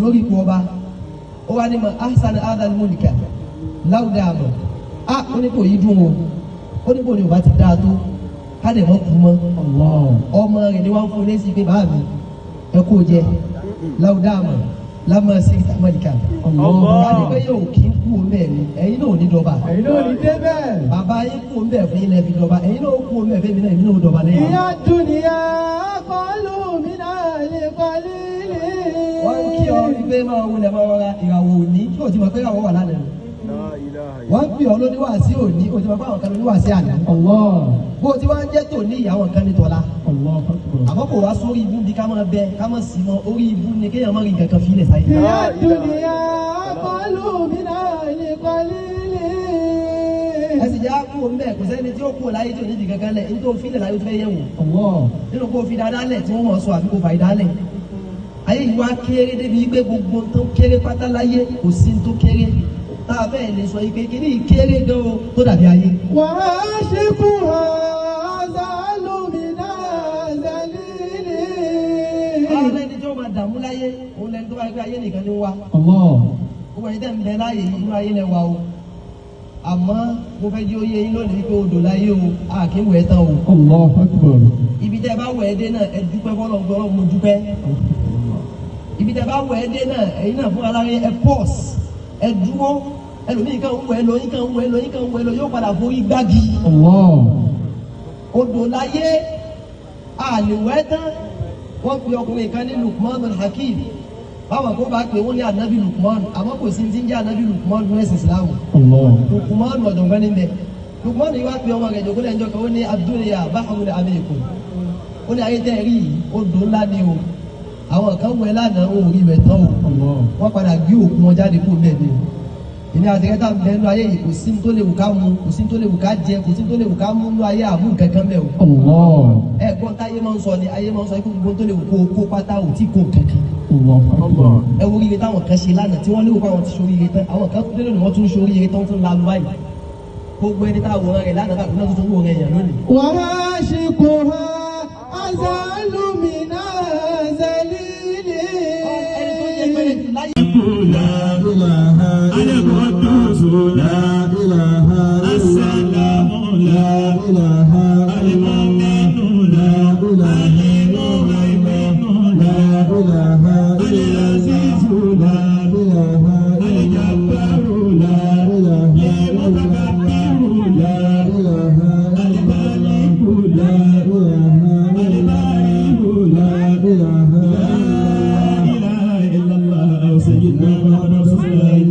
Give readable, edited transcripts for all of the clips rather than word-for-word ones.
lórí ipò ọba. Ó wá ní ma ahsan hadha al-mulka láwùdà àmọ̀ á, ó ní kò yí dùn o, ó ní kò ní ò bá ti dáa tó ká lè mọ́ kú mọ́. Ọmọ rẹ̀ ni wọ́n fún un lésì pé bàá mi, ẹ kó jẹ láwùdà àmọ̀ lámà sí mọ̀lìkà ká ní pé yóò kí kú o bẹ́ẹ̀ ni ẹ̀yin náà ò ní dọ́ba. Ẹ̀yin náà ní débẹ̀. Bàbá yín kú o bẹ́ẹ̀ fún yín lẹ́ẹ̀fi dọ́ba, ẹ̀yin náà ó kú o bẹ́ẹ̀ fún mi náà, èmi náà ó dọ́ba lẹ́yìn. Ìyá dúnìyà kọlu mi náà lè kọ́lí. Wọ́n ń kí ọ wípé máa wulẹ̀ máa rọra, ìràwọ̀ òní tí o ti mọ̀ pé ìràwọ̀ wà lánàá ni. Wọ́n ń pè ọ́ lóníwàásí òní, o ti mọ̀ pé àwọn kan lóníwàásí àná. Bó o ti wá ń jẹ́ tòní, ìyàwó kan ní tọ́lá. Àmọ́ kò wá sórí ibú bí ká máa bẹ ká máa sì mọ orí ibú ni kéèyàn má rí nǹkan kan fi ilẹ̀ sáyé. Ìyá dúnìyà kọlu mi náà lè kọ́lí. Ẹ sì jẹ́ á kú òun bẹ́ẹ̀, kò sẹ́ni tí ó kú láyé tí ò ní di kankan lẹ̀ nítorí fi ilẹ̀ láyé tó fẹ́ yẹ̀ wò. Nínú kó fi dáadáa lẹ̀ tí wọ́n mọ̀ sọ àbí kó fà í dálẹ̀. Ayé yìí wá kéré débi pé gbogbo tó kéré pátá láyé, kò sí tó kéré tá a fẹ́ lè sọ yìí pé kíní yìí kéré gan o tó dàbí ayé. وعاشقها أزال من ذليل. Báwo lẹni tí ó máa dààmú láyé, òun lẹni tó bá gbé ayé nìkan ní wá. Gbogbo ẹni tẹ́ ń bẹ láàyè yìí, inú ayé lẹ wà o. Àmọ́ mo fẹ́ jí ó yé yín lónìí wípé odò láyé o, a kì í wẹ̀ tán o. Ibi tẹ́ bá wẹ̀ dé náà, ẹ dúpẹ́ fọlọ́ gbọ́dọ̀, mo dúpẹ́. Ibi tẹ́ bá wẹ̀ dé náà, ẹ̀yin náà fún alára ẹ pause, ẹ dúró. Ẹlòmíì kan ń wẹ̀ lọ, yín kan ń wẹ̀ lọ, yín kan ń wẹ̀ lọ, yóò padà forí gbági. Odò láyé, a lè wẹ̀ tán. Wọ́n pe ọkùnrin kan ní Lukman Hakim. Báwọn kó bá pè wọ́n ní Anabi Lukman, àmọ́ kò sí ti ń jẹ́ Anabi Lukman ní ẹ̀sìn Islam. Lukman ọ̀jọ̀gbọ́n ní bẹ̀. Lukman yìí wá pe ọmọ rẹ̀ jòkó lẹ́jọ́ kan, ó ní ad-dunya bahrun amikun. Ó ní ayé tẹ́ ẹ rí yìí, odò ńlá ni o. Àwọn kan wẹ̀ lánàá, wọn ò rí wẹ̀ tán o, wọ́n padà gbé òkú wọn jáde kó bẹ́ẹ̀ ni o. Èmi àti kẹta bẹ́ẹ̀ nú ayé yìí, kò sí ní tó lè wù ká mu, kò sí ní tó lè wù ká jẹ, kò sí ní tó lè wù ká mú nú ayé àmú nǹkan kan bẹ́ẹ̀ o. Ẹ gbọ́n táyé máa ń sọ ni, ayé máa ń sọ ikú gbogbo tó lè wù kó kó pátá ò tí kó kankan. Ẹ wo oríire táwọn kan ṣe lánàá tí wọ́n lérò pé àwọn ti ṣoríire tán, àwọn kan tó lónìí wọ́n tún ṣoríire tán tún lanu báyìí. Gbogbo ẹni táwọn wòran rẹ̀ lánàá báyìí náà tuntun wòran èèyàn lónìí. وعاشقها أزال من ذليل. Ẹni tó yẹ pẹ́rẹ́ jù láyé. القدوس لا السلام لا المؤمن لا المهيمن لا العزيز لا الجبار لا المتكبر لا الملك لا البارئ لا لا إله إلا الله سيدنا محمد رسول الله.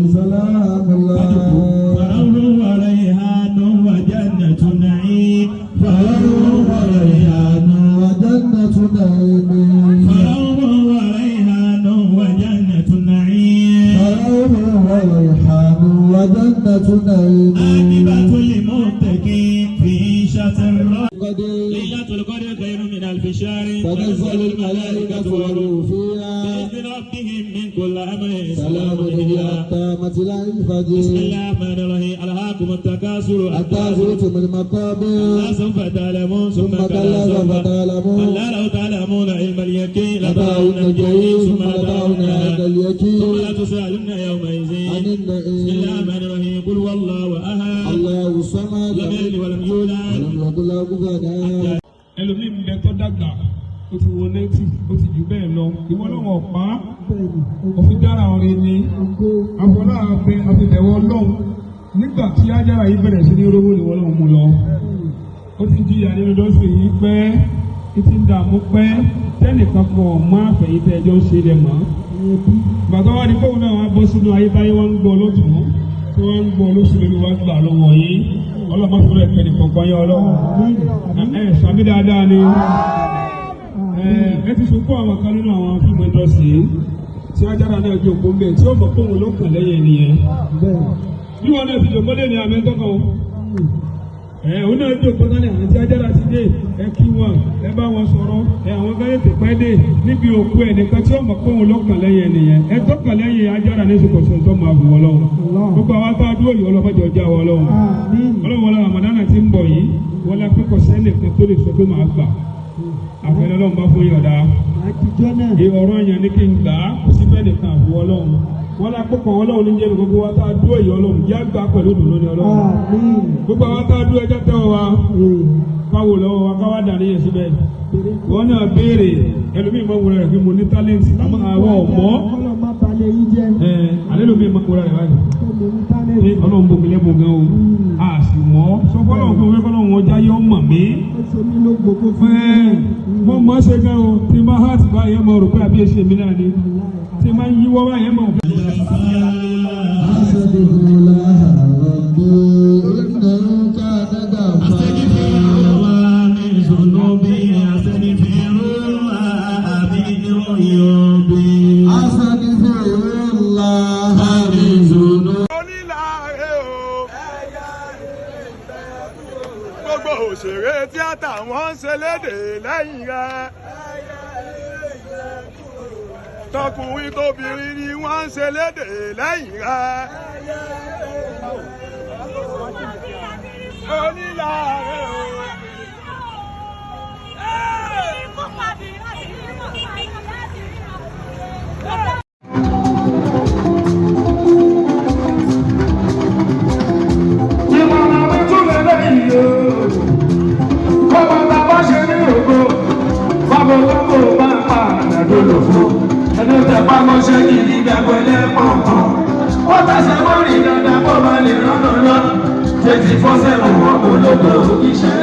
فروح وريحان وجنة نعيم، فروح وريحان وجنة نعيم. فروح وريحان وجنة نعيم. فروح وريحان وجنة نعيم. عاقبة المتقين في عيشة راضية. قدير. ليلة القدر خير من ألف شهر. تنزل الملائكة والروح فيها بإذن ربهم من كل أمر. سلام هي حتى مطلع الفجر. بسم الله الرحمن الرحيم، ألهاكم التكاثر حتى زرتم المقابر. كلا سوف تعلمون ثم ثم كلا كلا سوف سوف تعلمون. كلا لو تعلمون علم اليقين لترون لترون الجحيم الجحيم ثم ثم لترونها لترونها عين ثم اليقين. لتسألن يومئذ عن بسم الله النعيم. الرحمن الرحيم، قل هو الله أحد. الله الصمد. لم يلد ولم يولد. ولم يكن له كفوا أحد. Ẹlòmíì ń bẹ tó dàgbà, ó ti wọ 90, ó ti jù bẹ́ẹ̀ lọ, ìwọ lọ́wọ́ ọ̀pá òfin dára ọ̀rẹ́ ni àfọlá abẹ àfibẹ̀wọ̀ ọlọ́run. Nígbà tí ajára yìí bẹ̀rẹ̀ sí ní rówó ni wọ́n lọ́wọ́ mú lọ. Ó ti jìyà nínú lọ́sùn yìí pẹ́, ó ti ń dààmú pẹ́, tẹ́nìkan kan ọ̀ mọ́ àfẹ̀yìntẹ́ ẹjọ́ ń ṣe lẹ̀ mọ́. Bàbá wa ni kóun náà wá bọ́ sínú ayé báyé, wọ́n ń gbọ́ lọ́tún tí wọ́n ń gbọ́ lóṣù lórí wá gbà lọ́wọ́ yìí. Ọlọ́mọ fúnra ẹ̀kẹ́ nìkan kan yẹ ọlọ́run ẹ sàmì dáadáa ni. Ẹ ti sunkún àwọn kan nínú àwọn fíìmù industry tí ajára náà jókòó ń bẹ̀ tí ó mọ̀ pé òun ló kàn lẹ́yìn ẹnìyẹn. Bí wọn náà ti jókòó lé ní àmì tọkàn o, ẹ òun náà jókòó náà ní àwọn tí ajára ti dé, ẹ kí wọn, ẹ bá wọn sọ̀rọ̀, ẹ àwọn kan tètè pẹ́ dé níbi òkú ẹ nìkan tí ó mọ̀ pé òun ló kàn lẹ́yìn ẹnìyẹn. Ẹ tọkàn lẹ́yìn ajára ní sọkòsò tó máa bù wọ́n lọ́wọ́. Gbogbo àwọn tá a dúró yìí, ọlọ́mọdé ọjà wọ́n lọ́wọ́. Ọlọ́wọ́ wọlé Ramadana ti ń bọ̀ yìí, wọlé akẹ́kọ̀ọ́ sẹ́nìkan tó lè sọ pé màá gbà àfẹnẹ́ lọ́nà bá fún yọ̀dá ọ̀rọ̀ yẹn ní kí n gbà á kò sí fẹ́. Sẹ́nìkan àbúwọ́ ọlọ́run wọn lápapọ̀ ọlọ́run ní jẹ́ gbogbo wa tá a dúró yìí, ọlọ́run jẹ́ àgbà pẹ̀lú ìdùnnú ní ọlọ́run. Àmín. Gbogbo àwọn tá a dúró, ẹjọ́ tẹ́wọ́ wa, káwò lọ́wọ́ wa, káwá dàní yẹn síbẹ̀. Wọn náà béèrè, ẹlòmíì máa ń wúra rẹ̀ pé mo ní talent, àmọ́ àwọn ọ̀mọ́. Kọ́lọ̀ má balẹ̀ yín jẹ́. Ẹ alẹ́ lómi máa ń wúra rẹ̀ báyìí Tó mo ní talent. pé ọlọ́run bò mí lẹ́bùn gan o, a sì mọ́ sọ́kọ́lọ́run fún mi, kọ́lọ́run wọn jáyé ọmọ mi. Ó ṣe mí ló gbogbo fún Ẹ mo mọ̀ ọ́ ṣe gan o, tí n bá heart báyìí, ẹ mọ̀ rò pé àbí ẹ ṣe mí náà ni, tí n bá ń yíwọ́ báyìí, ẹ mọ̀ pé. أستغفر الله ربي إنه كان غفارا. من ذنوبي أستغفر الله من عيوبي. أستغفر الله من ذنوبي. Onílàárẹ̀ o. Gbogbo òṣèré tíátà wọ́n ń ṣe léde lẹ́yìn rẹ̀. Tọkùnrin tóbìnrin ni wọ́n ń ṣe léde lẹ́yìn rẹ̀. Onílàárẹ̀ o. Ìmọ̀ràn mi tún lè lẹ́yìn o. Kọ́mọ ta bá ṣe ní ògo, báwo lóko máa pa àdàdo lòfo. Ẹni tẹ pamọ́ṣẹ́ gidi dàgbọ́ ẹlẹ́pọ̀nkan. Ó tẹ̀sẹ̀ mọ́rin dandan kó ba lè rọ́nà lọ. 24/7 wọn kò lóko iṣẹ́.